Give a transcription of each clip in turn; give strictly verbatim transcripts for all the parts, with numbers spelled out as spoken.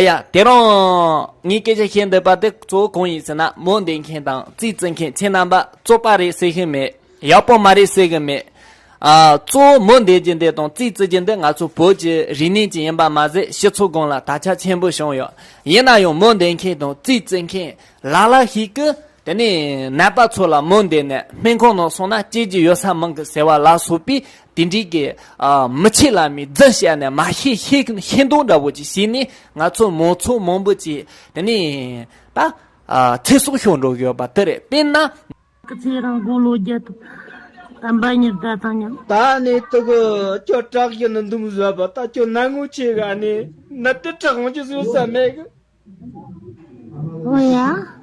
ཡ། དེ་རིང་ངས་སྐད་ཆ་བཤད་འདོད་པ་དེ་གཙོ་བོ་གང་ཡིན་ཟེར་ན། མོ་འདེབས་མཁན་དང་རྩིས་བརྩི་མཁན་ཁྱེད་རྣམ་པ་བཙོག་པ་རེད་ཟེར་གི་མེད། ཡག་པོ་མ་རེད་ཟེར་གི་མེད། ཨ། གཙོ་བོ་མོ་འདེབས་རྒྱུ་འདི་དང་རྩིས་བརྩི་རྒྱུ་འདི་ང་ཚོ་བོད་ཀྱི་རིག་གནས་ཅིག་ཡིན་པ་མ་ཟད། སྤྱི་ཚོགས་སྒང་ལ་དར་ཁྱབ་ཆེན་པོ་བྱུང་ཡོད། ཡིན་ན་ཡང་མོ་འདེབས་མཁན་དང་རྩིས་བརྩི་མཁན་ལ་ལ་ཞིག་གིས། དེ་ནས་ནད་པ་ཚོ་ལ་མོ་འདེབས་ནས་སྨན་ཁང་ནང་སོང་ན་སྐྱེལ་རྒྱུ་ཡོད་ས་མང་གི་ཟེར་བ་ལ་སོགས་པའི་དེ་འདྲའི་གི། ཨ། མི་ཆོས་བླ་མའི་རྫུན་བཤད་ནས་མ་ཤེས་ཤེས་ཤེས་མདོག་འདྲ་བོ་ཅིག་བྱས་ནས། ང་ཚོ་མང་ཚོགས་མང་པོ་ཅིག་དེ་ནས་ད། ཨ། ཚེ་སྲོག་ཤོར་འགྲོ་གི་ཡོད་པ་དེ་རེད། དཔེར་ན། སྐུ་ཚེ་རིང་། དགུང་ལོ་བརྒྱད་ཐུབ། དམ་པ་ཉི་ཟླ་དང་མཉམ། ད་ནི་དུ་གི་ཁྱོད་བྲག་གི་ནི་འདུམ་བཟོས་པ། ད་ཁྱོད་ནད་ངོ་ཆེ་གི། ཨ་ནི་ནད་དེ་དྲག་འོང་རྒྱུ་བཟོ་ས་མེད་གི། ཨོ་ཡ།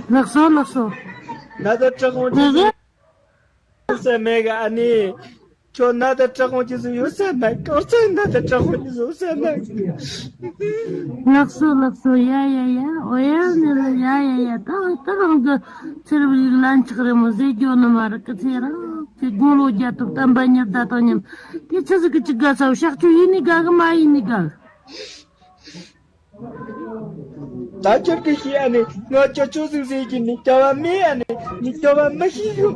ལགས་སོ་ལགས་སོ། ནད་དེ་དྲག་འོང་རྒྱུ་ལགས་སོ། ཟེར་མེད་གི། ཨ་ནི། ཁྱོད་ནད་དེ་དྲག་འོང་རྒྱུ་ཟིག་ཡོད་ས་མེད། གང་ཚོད་ནད་དེ་དྲག་འོང་རྒྱུ་ཟིག་ཡོད་ས་མེད། ལགས་སོ་ལགས་སོ། ཡ་ཡ་ཡ། ཨོ་ཡ་ནི་ལ། ཡ་ཡ་ཡ། ད་ད་རང་གི་ཚེ་རབས་རིགས་ལན་ཆགས་རེད་མོ་ཟེར་རྒྱུ་ནི་མ་རེད། སྐུ་ཚེ་རིང་། ཁྱེད་དགུང་ལོ་བརྒྱད་ཐུབ། དམ་པ་ཉི་ཟླ་དང་མཉམ། དེ་ཆི་ཟིག་གི་ཅི་དགའ་ས། བཤགས་བཅོས་ཡིན་ནི་དགའ་གི། མ་ཡིན་ནི་དགའ་གི། ད་ཁྱོད་ཀྱིས་ཤེས། ཨ་ནི་ང་ཁྱོད་ཆོས་ཟིག་ཟེར་གྱི་ནི་སྐྱོ་བ་མེད། ཨ་ནི་ངས་སྐྱོ་བ་མི་ཤེས་གི།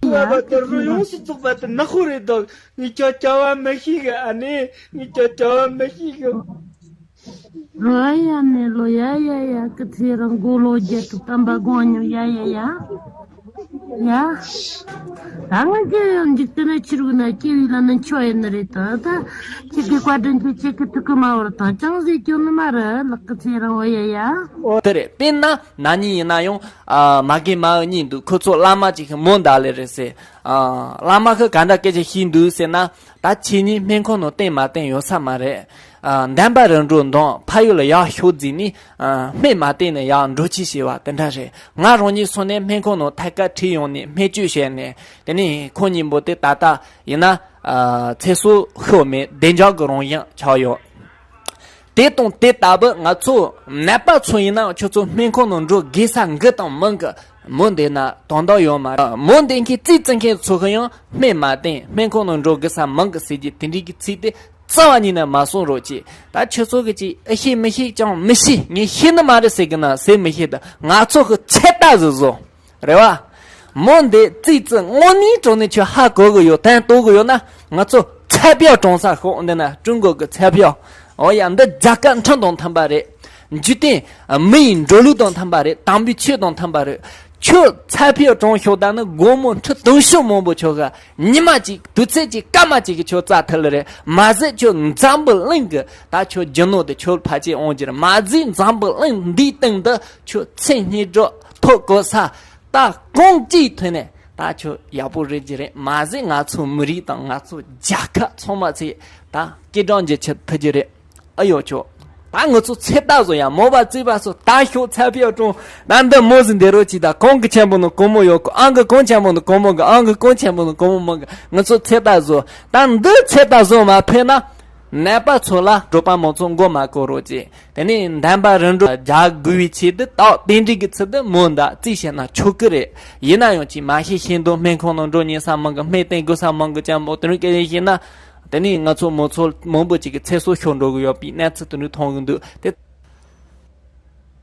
ང་བ་དེ་རུ་ཡོངས་སུ་རྫོགས་པ་དེ་ནག་པོ་རེད་དོ། ངས་ཁྱོད་སྐྱོ་བ་མི་ཤེས་གི། ཨ་ནི་ངས་ཁྱོད་སྐྱོ་བ་མི་ཤེས་གི། ཨ་ཡ་ནི་ལོ། ཡ་ཡ་ཡ། སྐུ་ཚེ་རིང་། དགུང་ལོ་བརྒྱད་ཐུབ། དམ་པ་དགོངས་མྱོང་། ཡ་ཡ་ཡ། ཡ། ད་ང་རྒྱལ་ཡང་འཇིག་རྟེན་ན་ཕྱི་རོལ་ན་སྐྱེ་བའི་ལ་ནི་མཆོག་ཡིན་ནི་རེད་དོ། ད་ཁྱེད་ཀྱི་བཀའ་དྲིན་གྱིས། ཁྱེད་ཀྱི་ཐུགས་ཁུར་མ་བོར་དང་ཅང་ཟེར་རྒྱུ་ནི་མ་རེད། ལགས། སྐུ་ཚེ་རིང་། འོ་ཡ་ཡ། དེ་རེད། དཔེར་ན་ན་ནིང་ཡིན་ན་ཡང་། ཨ། མ་གི་མ་འུ་གཉིས་འདུག་ཁོ་ཚོ་བླ་མ་གཅིག་གི་མོ་འདེབས་ལེ་རེད་ཟེར། ཨ། བླ་མ་གིས་ག་འདྲ་སྐད་ཆ་བཤད་འདུག་ཟེར་ན། ད་ཁྱེད་གཉིས་སྨན་ཁང་ནང་བསྟན་མ་བསྟན་ཡོད་ས་མ་རེད། ཨ། འདན་པ་རིམ་གྲོ་འདོན། ཕ་ཡུལ་ལ་ཡར་ཤོག་ཟེར་ནས། ཨ། སྨན་མ་བསྟན་ནས་ཡར་འགྲོ་ཅི་བྱས་པ་དེ་འདྲ་རེད། ང་རང་གཉིས་སོང་ནས་སྨན་ཁང་ནང་ཐད་ཀར་ཁྲིད་ཡོང་ནས་སྨན་བཅོས་བྱས་ནས། དེ་ནས་ཁོང་གཉིས་པོ་དེ་ད་ལྟ་ཡིན་ན། ཨ། ཚེ་སྲོག་ཤོར་མེད། བདེ་འཇགས་ཀྱི་རང་བཞིན་ཆགས་ཡོད། དེ་དང་དེ་ལྟ་བུ་ང་ཚོ་ནད་པ་ཚོ་ཡིན་ན། ཁྱོད་ཚོ་སྨན་ཁང་ནང་འགྲོ་དགོས་ས་གི་དང་མིན་གི། མོ་འདེབས་ན་དོན་དག་ཡོད་མ་རེད། མོ་འདེབས་མཁན་རྩིས་བརྩི་མཁན་ཚོ་གི་ཡང་སྨན་མ་བསྟན། སྨན་ཁང་ནང་འགྲོ་དགོས་ས་མིན་གི་ཟེར་གྱི་དེ་འདྲའི་གི་ཚིག་དེ་རྩ་བ་ཉིད་ནས་མ་གསུང་རོགས་གྱིས། ད་ཁྱོད་ཚོ་གི་ཅིག་ཨེ་ཤེས་མི་ཤེས་ཀྱང་མི་ཤེས། ངས་ཤེས་ནི་མ་རེད་ཟེར་གི་ན་ཟེར་མི་ཤེས། ད་ང་ཚོ་གི་ཚད་ལྟ་ཟིག་བཟོ། རེད་བ། མོ་འདེབས་རྩིས་བརྩི་དངོས་གནས་དྲང་གནས་ཁྱོད་ཧ་གོ་གི་ཡོད། དོན་དག་གི་ཡོད་ན། ང་ཚོ་彩票 གྲོངས་ས་ཤོག་འདི་ན་ཀྲུང་གོ་གི་彩票། འོ་ཡ། འདི་རྒྱལ་ཁབ་ཁྲིམས་དང་མཐུན་པ་རེད། འཇིག་རྟེན་མི་ཡི་འགྲོ་ལུགས་དང་མཐུན་པ་རེད། དམ་པའི་ཆོས་དང་མཐུན་པ་རེད། ཁྱོད་彩票 གྲོངས་ཤོག་ད་ནི་སྒོར་མོ་ཁྲི་དུང་ཕྱུར་མང་པོ་ཁྱོད་ག་ཉི་མ་གཅིག་དུས་ཚོད་གཅིག་སྐར་མ་གཅིག་གི་ཁྱོད་རྩ་ཐལ་རེད། མ་ཟད་ཁྱོད་འཛམ་བུ་གླིང་གི་ད་ཁྱོད་རྒྱུ་ནོར་དེ་ཁྱོད་ཕལ་ཆེར་འོང་རྒྱུ་རེད། མ་ཟད་འཛམ་བུ་གླིང་འདིའི་སྟེང་དུ་ཁྱོད་མཚན་སྙན་གྲགས་ཐོབ་དགོས་ས། ད་གང་ཅིའི་ཐོག་ནས་ད་ཁྱོད་ཡག་པོ་རེད་རྒྱུ་རེད། མ་ཟད་ང་ཚོ་མི་རིགས་དང་ང་ཚོ་རྒྱལ་ཁབ་ཚང་མ་ཚེ་ད་སྐྱེ་གྲོངས་རྒྱུ་ཆེད་ཐུག་རྒྱུ་རེད། ཨ་ཡོ་ཁྱོད། ད་ང་ཚོ་ཚེ་ད་བཟོ་ཡ་མོ་བ་བརྩིས་པ་སོ་ད་ཤོག་彩票 གྲོངས། ད་འདི་མོ་ཟིག་འདེབས་རོགས་གྱིས། ད་གང་གི་ཆེན་པོ་ནི་གང་མོ་ཡོད་གི། ཨང་གི་གང་ཆེན་པོ་ནི་གང་མོ་གི། ཨང་གི་གང་ཆེན་པོ་ནི་གང་མོ་མོ་གི། ང་ཚོ་ཚེ་ད་བཟོ། ད་འདི་ཚེ་ད་བཟོ་མ་ཕེབས་ན། ནད་པ་ཚོ་ལ་འགྲོ་པ་མང་ཚོགས་མགོ་མ་འཁོར་རོགས་གྱིས། དེ་ནས་འདན་པ་རིམ་གྲོ་རྒྱག་དགོས་པའི་ཆེད་དུ་ད་དེ་འདྲའི་གི་ཚུལ་དུ་མོ་འདེབས་རྩིས་བྱས་ན་ཆོག་གི་རེད། ཡིན་ན་ཡང་ཅིག་མ་ཤེས་ཤེས་མདོག་སྨན་ཁང་ནང་འགྲོ་ཉན་ས་མང་གི། སྨན་བསྟེན་དགོས་ས་མང་གི་ཅང་མོ་དེ་རིང་སྐད་ཆ་བཤད་ན། དེ་ནས་ང་ཚོ་མང་ཚོགས་མང་པོ་ཅིག་གི་ཚེ་སྲོག་ཤོར་འགྲོ་གི་ཡོད་པའི་གནས་ཚུལ་དེ་འདྲ་མཐོང་གི་འདུག་དེ།